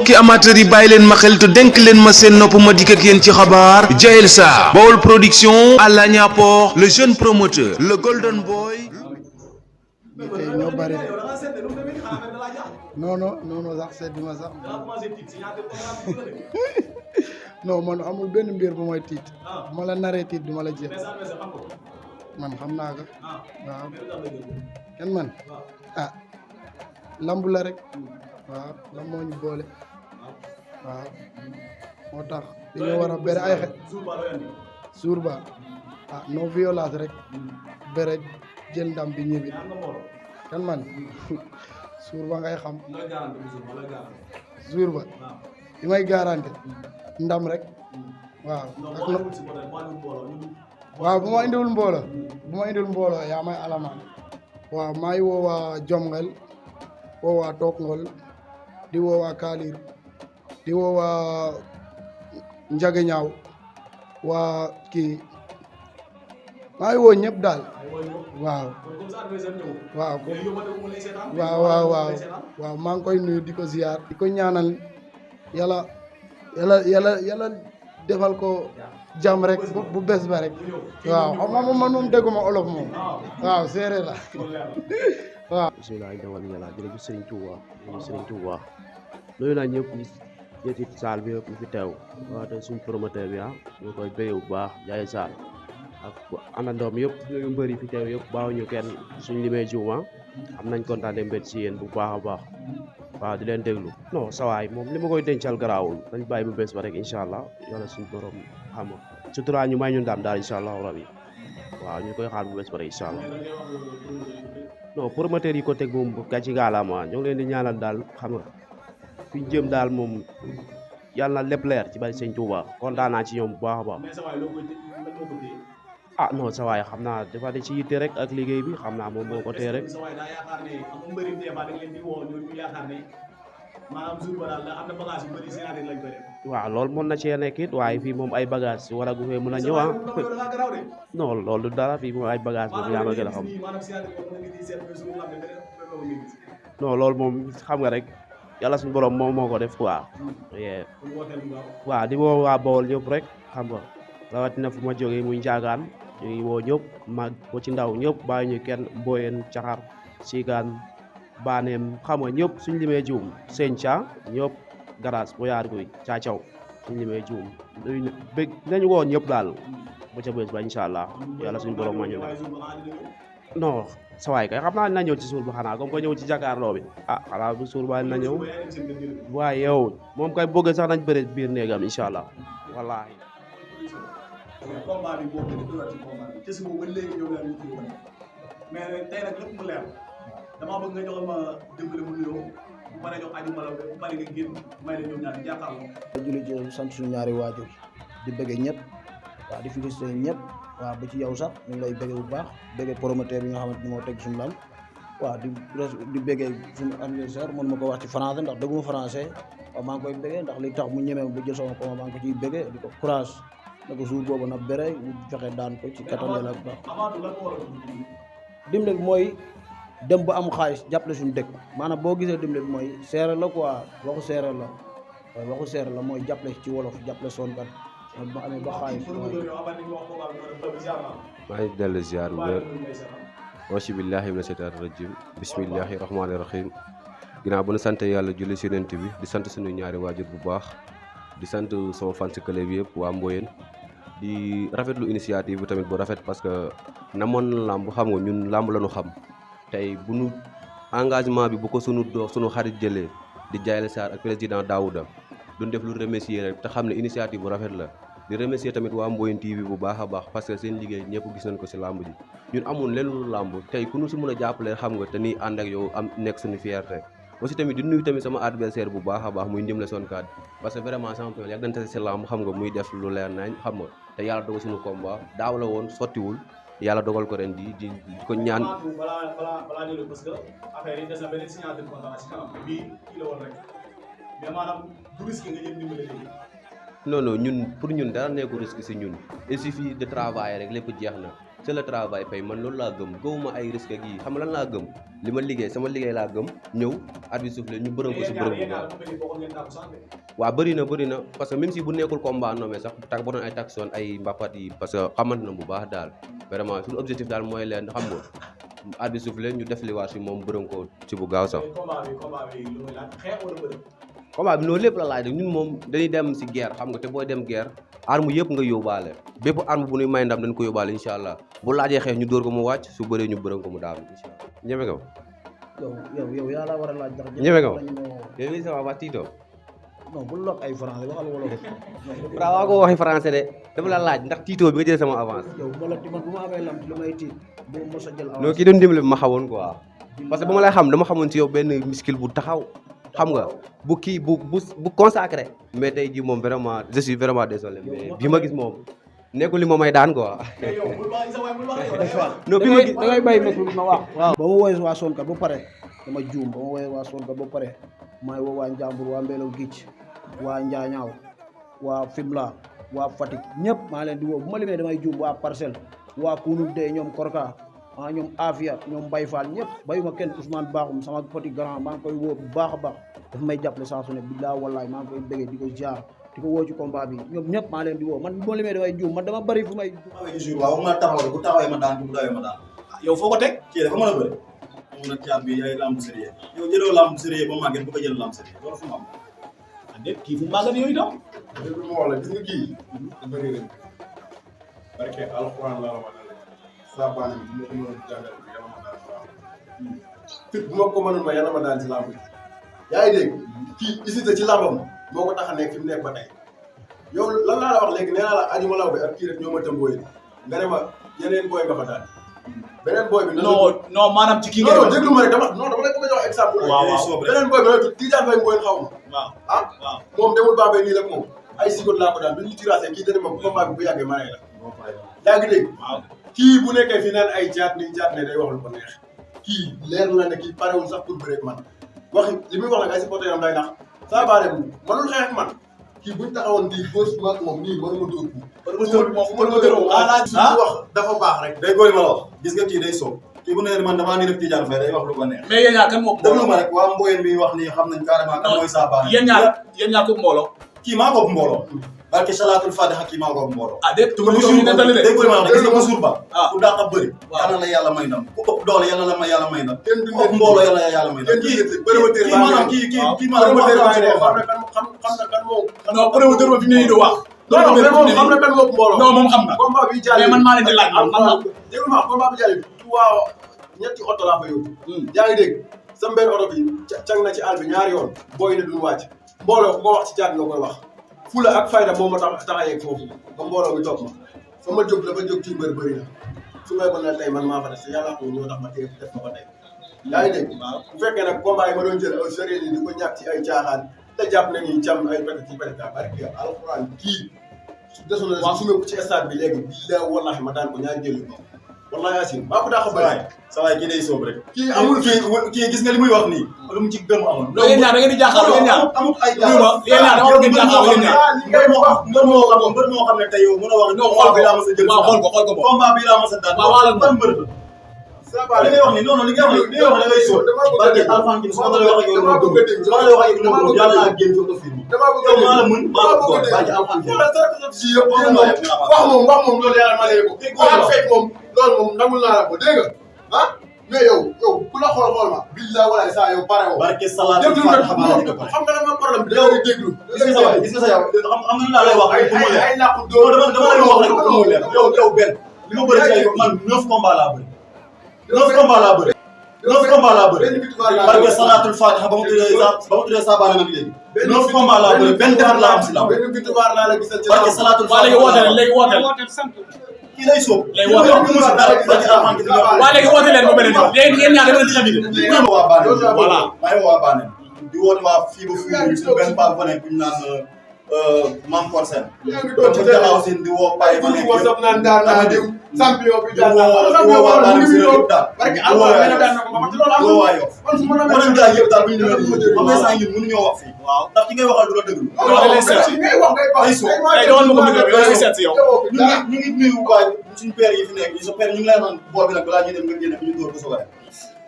mbokki amateur yi bàyyi leen ma xel te denk leen ma seen nopp ma dikk ak yéen ci xabaar Diayel Sarr Baol Production Alla Niapor le jeune promoteur le golden boy. tey ñoo bari de non sax sedduma sax non man amul benn mbir bu may tiit bu ma la naree tiit du ma la jeex man xam naa ko waaw kenn man lamb la rek waaw lamb moo ñu boole waaw moo tax dañoo war a bere ay xel jour ba non violence rek bere jël ndam bi ñibbi kan man jour ba ngay xam jour ba li may garanti ndam rek waaw waaw bu ma indiwul mbooloo yaa may alamaan waaw maa ngi woo waa Jomngel woo waa Tokngol di woo waa Kalir di woo waa Njagañaaw waa kii maa ngi woo ñëpp daal waaw maa ngi koy nuyu di ko ziar di ko ñaanal yàlla defal ko jàmm rek bu bés ba rek waaw xam nga man moom dégguma olof moom waaw séeréer la waaw. bisimilah dawal yàlla jërëjëf Serigne Touba Serigne Touba nuyu naa ñëpp ñetti saal bi yëpp fi teew waaw te suñu promoteur bi ñu koy béyee bu baax Diayel Sarr ak àndandoom yëpp ñu mbëri fi teew yëpp baaxuñu kenn suñ limee juuma am nañ kontaan de mbét si yéen bu baax a baax waaw di leen déglu non sawaay moom li ma koy dencal garaawul dañ bàyyi bu bés ba rek incha allah yàlla suñu borom xam nga surtout ñu may ñu ndam daal incha allah rabi waaw ñu koy xaar bu bés ba rek incha allah non promoteur yi ko teg moom gàcci ngaalaama ñoo ngi leen di ñaanal daal xam nga fi ñu jëm daal moom yàlla na lépp leer ci bari sëñ Touba kontaan naa ci ñoom bu baax a baax non sa waay xam naa dafa de ci yitte rek ak liggéey bi xam naa moom moo ko tee rek waaw loolu mën na cee nekk it waaye fii moom ay bagage war a gu fee mën a ñëw non loolu du dara fii moom ay bagage moom yaa ma gën a xam non loolu moom xam nga rek yàlla suñu borom moom moo ko def quoi waaw di woo waa Bawol ñëpp rek xam nga rawatina fu ma jógee muy njaagaan ñu ngi woo ñëpp mag ko ci ndaw ñëpp bàyyi ñu kenn mboyeen caxar siigaan baaneem xam nga ñëpp suñ limee juum seen ca ñëpp garage bu yaar guy caacaw suñ limee juum bëgg nañu woo ñëpp daal ba ca bés ba incha allah yàlla suñu borom ma ñu non sawaay kay xam naa na ñëw ci suur ba xanaa comme ko ñëw ci jàkkaarloo bi xanaa bu suur ba na ñëw waaye yow moom kay bëgg sax nañ bëre biir néegam incha allah wallaahi combat bi boo gën a ci combat bi te si boobu ba léegi ñoom ñaar ñu ci woon mais tey nag lépp mu leer damaa bëgg nga joxal ma dimbali mu nuyoo bu paree jox aju ma la bu paree nga génn may la ñoom ñaar di jàkkaarloo. julli ci sant suñu ñaari waajur di bëggee ñëpp waaw di félicité ñëpp waaw ba ci yow sax ñu ngi lay bëggee bu baax bëggee promoteur bi nga xamante ni moo teg suñu lam waaw di bëggee suñu anniversaire mënu ma ko wax ci français ndax dëgguma français waaw maa ngi koy bëggee ndax li tax mu ñemee ba jël sama combat maa ngi ko ciy bëggee di ko courage na ko jour boobu nag bere ñu fexe daan ko ci kattan yàlla bu baax dimbali bi mooy dem ba am xaalis jàppale suñu dëkk maanaam boo gisee dimbali bi mooy seere la quoi waxu seere la waaye waxu seere la mooy jàppale ci wolof jàppale soonkat ba amee ba xaalis maa ngi dellu ziar bu wér auzu billaahi mina seytaani rajim bismillaahi rahmaani rahim ginnaaw bu ñu sant yàlla julli si Yonent bi di sant suñu ñaari waajur bu baax di sant sama fans club bi yëpp waa Mboyeen di rafetlu initiative bi tamit bu rafet parce que namoon na làmb xam nga ñun làmb la ñu xam tey bu nu engagement bi bu ko sunu xarit jëlee di Diayel Sarr ak président Daouda duñ def lu remercier rek te xam ne initiative bu rafet la di remercier tamit waa Mboyeen TV bu baax a baax parce que seen liggéey ñëpp gis nañ ko si làmb ji ñun amul leen lu làmb tey ku nu si mën a jàppale xam nga te ni ànd ak yow am nekk suñu fierté aussi tamit di nuyu tamit sama adversaire bu baax a baax muy Ndimle Sonkat parce que vraiment champion yàgg nañ tase si làmb xam nga muy def lu leer nañ xam nga te yàlla dogal suñu combat daaw la woon sottiwul yàlla dogal ko ren di ko ñaan. balaa ñëw parce que affaire yi des na benn signature contrat ci kanam bii kii la woon rek mais maanaam du risque nga jël Ndimle léegi. non ñun pour ñun dara nekku risque si ñun il suffit de travailler rek lépp jeex na c'est le travail paye man loolu laa gëm gëwuma ay risque ak yi xam nga lan laa gëm li ma liggéey sama liggéey laa gëm ñëw arbitre soufflé ñu bërëm ko si bërëm bu waaw bëri na parce que même si bu nekkul combat nommé sax tak ba doon ay taxoon ay mbapat yi parce que xamante na bu baax daal vraiment suñu objectif daal mooy leen xam nga arbitre soufflé ñu def li war si moom bërëm ko ci bu gaaw sax combat bi noonu lépp la laaj rek ñun moom dañuy dem si guerre xam nga te booy dem guerre arme yëpp nga yóbbaale bépp arme bu ñuy may ndam dañ ko yóbbaale incha allah bu laajee xeex ñu dóor ko mu wàcc su bëree ñu bërëm ko mu daanu incha allah ñeme nga yow yaa la war a laaj dara. ñeme nga yow mii sama wax Tito non bu lok ay français waxal wolof. fra waa ko waxi français de dafa la laaj ndax Tito bi nga jël sama avance yow man bu ma amee lam li may tiit bu ma mos a jël avance. non kii doon dimbali bi ma xamoon quoi parce que ba ma lay xam dama xamoon ci yow benn muscle bu taxaw xam nga bu kii bu consacré mais tey jii moom vraiment je suis vraiment désolé mais bi ma gis moom nekkul li ma may daan quoi. non bi ma gis da ngay bàyyi micro bi ma wax. waaw ba ma woowee waa Sonkat ba pare dama juum ba ma woowee waa Sonkat ba pare maay woo waa Njambur waa Mbelaw Gicc waa Njaañaaw waa Fimela waa Fatick ñëpp maa leen di woo bu ma limee damay juum waa Parcelles waa Kounoul de ñoom Korka ñoom Afia ñoom Mbaye Fall ñëpp bayuma kenn Ousmane Bakhoum sama petit grand maa ngi koy woo bu baax a baax dafa may jàppale saa su ne billaa wallaay maa ngi koy bëggee di ko jaar di ko woo ci combat bi ñoom ñëpp maa leen di woo man bu ma limee damay juum man dama bëri fu may waaw ma taxaw bu taxawee ma daan bu dawee ma daan yow foo ko teg kii dafa mën a bëri mu na caat bi ay lamb sérieux yow jëloo lamb sérieux ba màgget bu ko jël lamb sérieux loolu fu mu am déet kii fu màggat yooyu tam ma wax la gis nga kii bëri nañ barke alxuraan la ma dal saa baane bi bu ma ko mënoon jàngal bi yàlla ma daal fit bu ma ko mënoon ma yàlla ma daal ci lamb bi yaa ngi dégg kii isité ci lambam moo ko tax a nekk fi mu nekk ba tey yow lan laa la wax léegi nee naa la Adji Malaw bi ak kii rek ñoo ma tëmbooy nga ne ma yeneen booy nga fa daal beneen booy bi non maanaam ci kii non déglu ma rek dama lay bëgg a jox exemple beneen booy bi nag Tidiane Faye Ngoyen xaw ma waaw moom demul Bambey nii rek moom ay sigot laa ko daal bi ñu tiracé kii dana ma combat bi bu yàggee ma ne la yaa ngi dégg kii bu nekkee fi naan ay jaat ne day wax lu ko neex kii leer na ne kii parewul sax pour bëre ak man waxi li muy wax nag ay supporter am day nax saa baare mënul xeex ak man kii buñ taxawoon di gauche ma moom nii mënuma dóor ko wax dafa baax rek day góori ma la wax gis nga kii day soob kii bu ne man damaa nii def Tidiane Faye day wax lu ko neex mais yéen ñaar kan moo déglu ma rek waa Mboyeen bi wax nii xam nañ carrément kan mooy saa baane yéen ñaar ko mbooloo kii maa ko mbooloo barke salaatul fatiha kii maa ko mbooloo déet tu day góori ma la wax gis nga Mansour Ba ku dàq a bëri yàlla la yàlla may ndam ku ëpp doole yàlla la yàlla may ndam ku ëpp mbooloo yàlla may ndam kii maanaam kii maanaam xam na kan moo non promoteur ba fi mu ne nii du wax moom xam na kan moo mbooloo non moom xam na combat bi jàll mais man maa leen di laaj déglu ma combat bi jàll waaw ñetti oto laa fa yóbbu yaa ngi dégg sa benn oto bi càng na ci àll bi ñaari yoon booy ne duñu wàcc mbooloo ku ko wax ci caat nga koy wax fula ak fayda moom ma tax a yegg foofu ba mbooloo mi topp ma fa ma jóg la fa jóg ci mbër bëri na su may bon na tey man maa fa def te yàlla ko ñoo tax ma téye def ma ko tey yaa ngi dégg bu fekkee nag combat yi ma doon jël au sérieux ni di ko ñàkk ci ay caaxaan te jàpp na ni cam ay peut ci peut barki alxuraan kii su desoon na su ko ci stade bi léegi billahi wallahi ma daan ko ñaar jël ko wallahi asim maa ko daa ko bëri sa waay kii day soob rek kii amul kii gis nga li muy wax nii lu mu ci gëm amul yéen ñaar da ngeen di jaaxal yéen ñaar amul ay yéen ñaar dama ngeen jaaxal yéen ñaar mbër moo xam ne tey yow mën a wax non xool bi laa mës a jël waaw xool ko combat bi laa mës a daan ban mbër li ngay wax ni non li ngay wax ni da ngay sóor barke alfan gi su ma lay wax ak yow su ma lay wax ak yow yàlla naa génn fi ko fi yow maa la mën maa la ko barke alfan gi wax moom loolu yàlla ma lay ko wax fekk moom loolu moom nangul naa la ko dégg nga mais yow ku la xool ma billahi wala saa yow pare woo barke salaatu xam nga dama problème bi da ngay déglu gis nga sa yow xam nga laa lay wax rek pour mu leer ay làqu dóor dama lay wax rek pour mu leer yow benn li ma bëri ci ay man 9 combats laa bëri 9 combats laa bëri 9 combats laa bëri barke salaatul fatiha ba mu tuddee Sabane nag léegi 9 combats laa bëri benn defar laa am si laa benn victoire laa la gisal ci barke salaatul waa léegi fatiha léegi woote kii lay sóob léegi woote waa léegi woote leen ba beneen yoon léegi yéen ñaar dama leen di la waa Bane voilà maa ngi waa Bane di woote waa fii ba fii suñu benn paa bu fa nekk bu ñu naan Mam Porcel. yaa ngi doon ci télé taxaw seen di woo Paye ma nekk WhatsApp naan daan naa diw champion bi di daan naa woo champion waa bi Bani mu ngi Sire doon yëpp daal. parce que di woo alpha daan na ko ma ci loolu di woo waa amul Yoff. man fu ma la mën gaa yëpp daal bu ñu ñëwee am na saa ñun mënuñoo wax fii. waaw ndax ki ngay waxal du la déglu. ngay wax ngay baax ay suuf ay doon ma ko micro bi yow lay seet si yow. ñu ngi nuyu waa suñu père yi fi nekk sa père ñu ngi lay naan boor bi nag balaa ñuy dem nga génne ñu dóor ko soog a def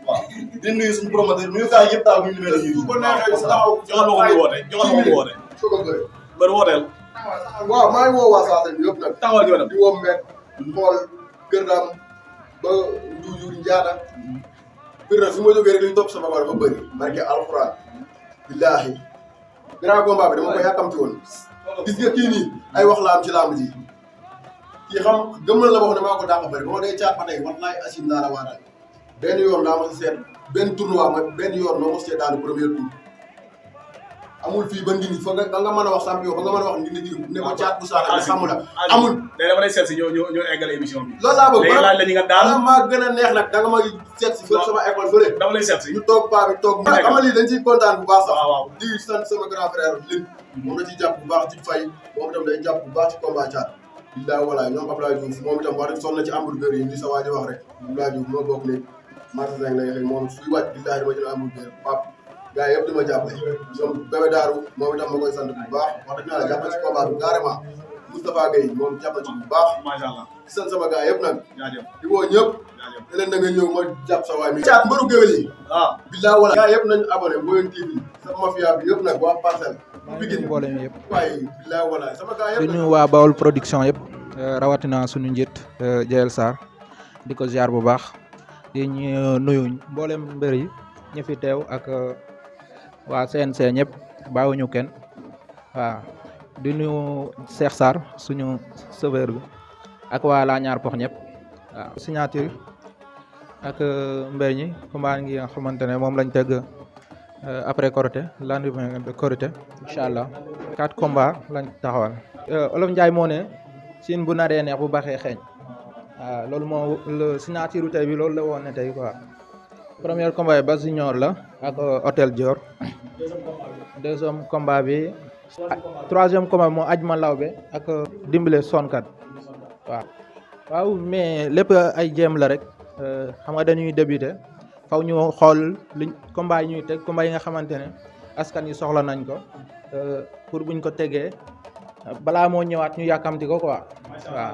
waaw di nuyu suñu promoteur nuyu gaa yëpp daal bu ñu limee la ñuy ko neexee taxaw joxal ma ko mu woote joxal ma ko mu woote. soo ko bëri mbër wooteel. waaw maa ngi woo waa Sassane yëpp nag taxawal ci wetam. di woo Mbet xool Kër Dame ba Njuujur Njaata bir na fi ma jógee rek li ñu topp sama dafa bëri barke alxuraan billaahi grand combat bi dama ko yàkkamti woon gis nga kii nii ay wax la am ci làmb ji kii xam gëm na la wax ne maa ko dàq bëri ba ma dee caat ba tey wallaay asim naa la waatal benn yoon daa ma si seet benn tournoi ma benn yoon moo ma si seet daal premier tour amul fii ba Ndindi fa nga mën a wax champion ba nga mën a wax Ndindi ne ko caat bu saala xamu la amul day dama lay seet si ñoo eggal émission bi. loolu laa bëgg léegi laaj la ñi nga daal maa gën a neex nag da nga may seet si fële sama école fële dama lay seet si. ñu toog paa bi toog xam nga lii dañ ciy kontaan bu baax sax waaw waaw. di sant sama grand frère Lin moom da ciy jàpp bu baax ci fay moom itam day jàpp bu baax ci combat caat billaay walaay ñoom Abdoulaye Diouf moom itam wax dëgg sonn na ci hamburger yi li sa waa ji wax rek Abdoulaye Diouf moo bokk ne marché lay xëy moom suy wàcc billaay dama jël hamburger pap gars yëpp di ma jàppale ñoom bébé daaru moom itam ma koy sant bu baax wax dëgg yàlla jàpp na ci combat bi carrément Moustapha Gueye moom jàpp na ci bu baax macha allah. di sant sama gars yëpp nag jaajëf di woo ñëpp jaajëf. te leen na nga ñëw ma jàpp sa waay mi caat mbëru géwél yi waaw. billaay wala gars yëpp nañu abonné Mboyeen TV sama mafia bi yëpp nag waa Parcelles Pikine mbooloo mi yëpp waaye billaay wala sama gars di yëpp nuyu waa Bawol production yëpp rawatina suñu njiit Jaël Sarr di ko ziar bu baax di ñu nuyu mboolem mbër yi ñi fi teew ak waa CNC ñëpp bàyyiwuñu kenn waaw di nuyu Cheikh Sarr suñu serveur bi ak waa laa ñaar pox ñëpp waaw signature ak mbër ñi combat ngi nga xamante ne moom lañ teg après Korité lendemain de Korité incha allah 4 combats lañ taxawal. Olof Ndiaye moo ne siin bu naree neex bu baxee xeeñ waaw loolu moo signature tey bi loolu la woon ne tey quoi premier combat bi Bas Junior la ak Hôtel Dior deuxième combat bi troisième combat bi moo Ajma Lawbe ak Dimbale Sonkat waaw. waaw mais lépp ay jéem la rek xam nga dañuy débuté. faw ñu xool liñ combat yi ñuy teg combat yi nga xamante ne askan yi soxla nañ ko pour buñ ko tegee balaa moo ñëwaat ñu yàkkamti ko quoi waaw